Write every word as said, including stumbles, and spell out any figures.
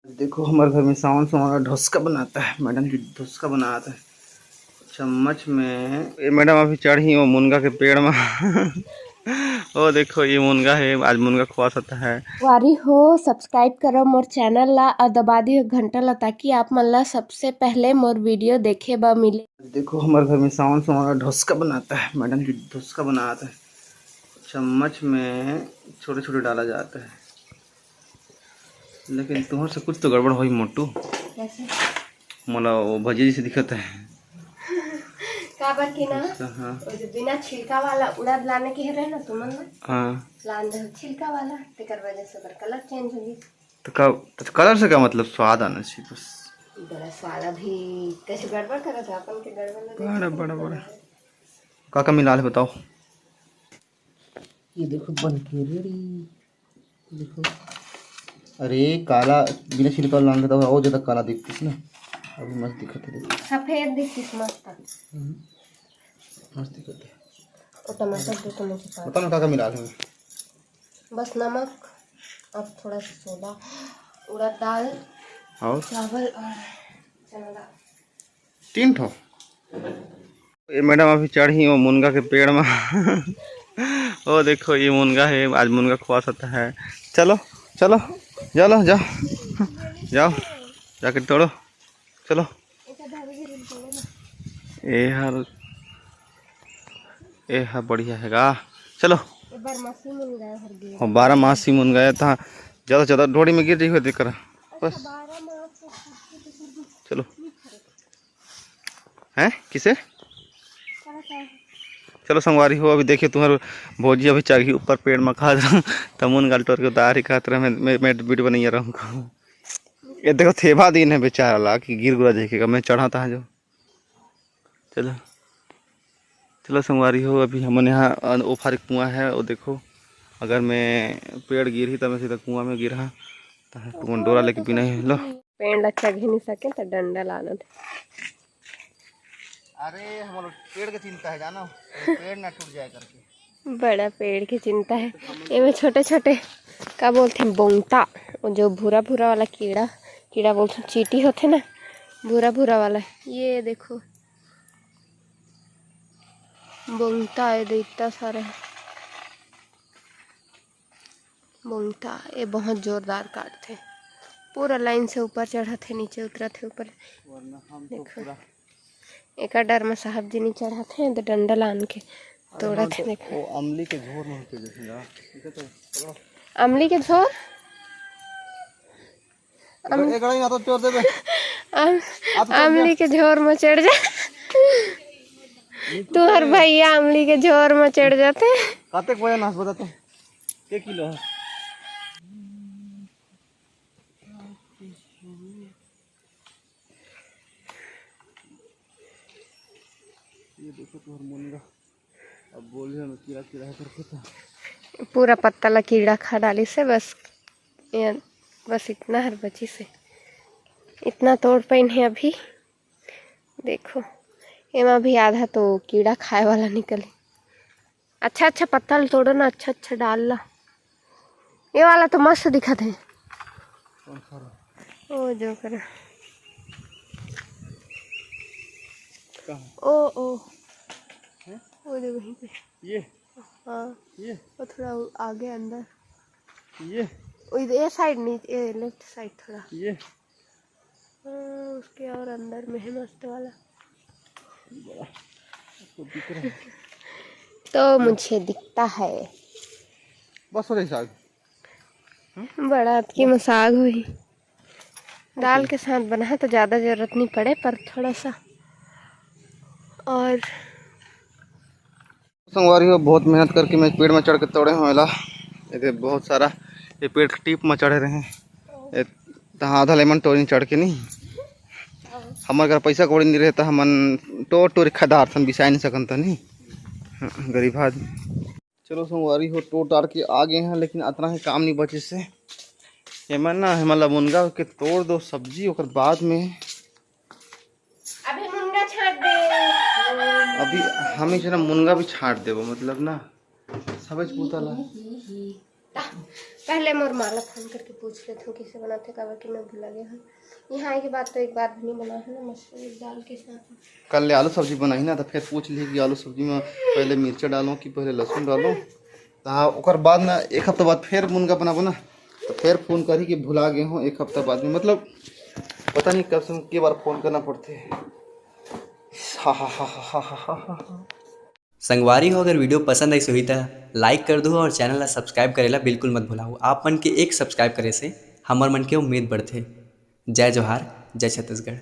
देखो, हमारे घर में सावन सोमवार का ढोसका बनाता है, मैडम जी ढोसका बनाता है चम्मच में। ये मैडम अभी चढ़ी वो मुनगा के पेड़ में। ओ देखो, ये मुनगा है, आज मुनगा खुआ सकता है। वारी हो, सब्सक्राइब करो मोर चैनल ला और दबा दियो घंटा ला, ताकि आप मन ला सबसे पहले मोर वीडियो देखे बर मिले। देखो, हमारे घर में सावन सोमवार का ढोसका बनाता है, मैडम जी ढोसका बनाता है चम्मच में छोटे छोटे डाला जाता है। लेकिन तुम्हारे से कुछ तो गड़बड़ होई मोटू। कैसे? मोला वो भजिया जैसे दिखत है। काबर के ना, उसका, हाँ। वो जो बिना छिलका वाला उड़द लाने के रहे ना तुमन ना, हाँ। लान दे छिलका वाला, तेकर वजह से ओकर कलर चेंज हो गई। तो का, तो कलर से का मतलब? स्वाद आना चाहिए बस। बड़ा स्वाद अभी कैसे गड़बड़ करत है, अपन के गड़बड़ लगे बड़ा, तो बड़ा, बड़ा। का का मिला है बताओ? ये देखो बन के रेडी। देखो, अरे काला, बिना छिलका वाला लान के तो और ज्यादा काला दिखतिस ना। अभी मस्त दिखत है, देखो। सफेद दिखतिस मस्त। हम्म, मस्त दिखत है। वो टमाटर दे तो मुझे पास। बताओ ना, का का मिला है? बस नमक और थोड़ा सा सोडा, उड़द दाल, और? चावल और चना दाल। तीन ठो। ये मैडम अभी चढ़ी वो मुनगा के पेड़ में। ओ देखो, ये मुनगा है, आज मुनगा खुआ सकता है। चलो, चलो, चलो, जाओ, जाओ, जाके तोड़ो। चलो। ए हर, ए हर बढ़िया है गा। चलो। ये बारमासी मुनगा है, हर गे। हाँ, बारह मासी मुनगा है, तो हाँ, ज्यादा, ज्यादा डोरी में गिर जाइए, देख कर। बस। चलो। हैं, किसे? चलो संगवारी हो, अभी देखिए तुम्हारे भौजी अभी चढ़ी ऊपर पेड़ में खा। तमुन गाल टोर के उतार ही खात रहे, मैं, मैं, मैं वीडियो बनाइए रहूँगा। ये देखो, थेबा दिन है बेचारा ला कि गिर गुरा देखेगा, मैं चढ़ा था जो। चलो, चलो संगवारी हो, अभी हमन यहाँ अन-, ओफार एक कुआं है, वो देखो, अगर मैं पेड़ गिरही, तब मैं सीधा कुआं में गिरहा, तो तुमन डोरा लेके बिना ही लो। पेड़ ला चघे नहीं सके, तो डंडा लानत। अरे, हम लोग पेड़ के चिंता है, जानो, पेड़ ना टूट जाए करके। बड़ा पेड़ के चिंता है। एमे छोटे छोटे, का बोलथे, बोंगटा, वो जो भूरा भूरा वाला कीड़ा, कीड़ा बोलथे, चींटी होथे ना, भूरा भूरा वाला। ये देखो, बोंगटा है, इतना सारा है। बोंगटा, ये बहुत जोरदार काटथे, पूरा लाइन से ऊपर चढ़त है, नीचे उतरत है, ऊपर। वरना हम तो देखो। पूरा एकर डर में साहब जी नहीं चढ़ाथे, तो डंडा लान के अरे तोड़त हाँ, हे, तो देखो। वो अमली के झोर में होके देखेगा। ठीक है, तो पकड़ो। अमली के झोर? अम-, एक गड़ाई ना तो चोर देबे। अम-, आ तो चोर अमली दे। के झोर में चढ़ जा। ये तो तुहर चोर है। भैया अमली के झोर में चढ़ जाथे। काते कोई ना बता तो। के किलो है? ये देखो तोहर मुनगा, अब बोलियो ना कीड़ा कीड़ा है करके तो। पूरा पत्ता ला कीड़ा खा डालिस हे, बस ये, बस इतना हर बचिस हे, इतना तोड़ पाइन हे अभी। देखो, एमा भी आधा तो कीड़ा खाए वाला निकले। अच्छा अच्छा पत्ता ल तोड़ो ना, अच्छा अच्छा डाल ला। ये वाला तो मस्त दिखत हे। कौन सा वाला? ओ जो करा। कहाँ? ओ, ओ। हैं? वो दे वहीं पे। ये? हाँ। ये? वो थोड़ा उ-, आगे अंदर। ये? वो इधर, ये साइड नहीं, ये लेफ्ट साइड थोड़ा। ये? हाँ, उसके और अंदर में है मस्त वाला। बड़ा, उसको दिख रहा है। तो मुझे दिखता है। बस हो जाए साग। बड़ा अतकी में साग होही। दाल के साथ बना है तो ज़्यादा ज़रूरत नहीं पड़े, पर थोड़ा सा। और संगवारी हो, बहुत मेहनत करके मैं पेड़ में चढ़ के तोड़े हँव एला। ये दे बहुत सारा, ये पेड़ के टीप में चढ़े रहे। ये तहाँ आधा लेमन टोरी चढ़ के नहीं। हमर घर पैसा कौड़ी नहीं रहे, तो हमन टोर टोर खा डारथन, बिसाए नहीं सकन त नहीं। हाँ, गरीब आदमी। चलो संगवारी हो, टोर डार के आ गए हैं, लेकिन अतना ही काम नहीं बचिस हे। एमन ना, हमन ला मुनगा के तोड़ दो सब्जी, ओकर बाद में अभी मुनगा छांट दे। अभी हम एक जना मुनगा भी छांट देबो, मतलब ना, सबेच पूता ला। ही, ही, ही। ता, पहले मोर माँ ला फोन करके पूछ लेथव कइसे बनाथे, काबर कि मैं भुला गे हूँ। यहाँ आए के बाद तो एक बार भी नहीं बनाए हूँ ना मसूर दाल के साथ। कल ले आलू सब्जी बनाही ना, तो फिर पूछ लिही कि आलू सब्जी में पहले मिर्चा डालो कि पहले लहसुन डालो। तो हाँ, ओकर बाद ना एक हफ्ता बाद फिर मुनगा बनाबो ना, तो फिर फोन करही कि भुला गे हूँ एक हफ्ता बाद में, मतलब पता नहीं कब से के बार फोन करना पड़थे। हा हा हा हा हा हा हा। संगवारी हो, अगर वीडियो पसंद आइस होही त लाइक कर दू और चैनल ला सब्सक्राइब करेला बिल्कुल मत भुलाओ। आप मन के एक सब्सक्राइब करे से हमर मन के उम्मीद बढ़थे। जय जोहार, जय छत्तीसगढ़।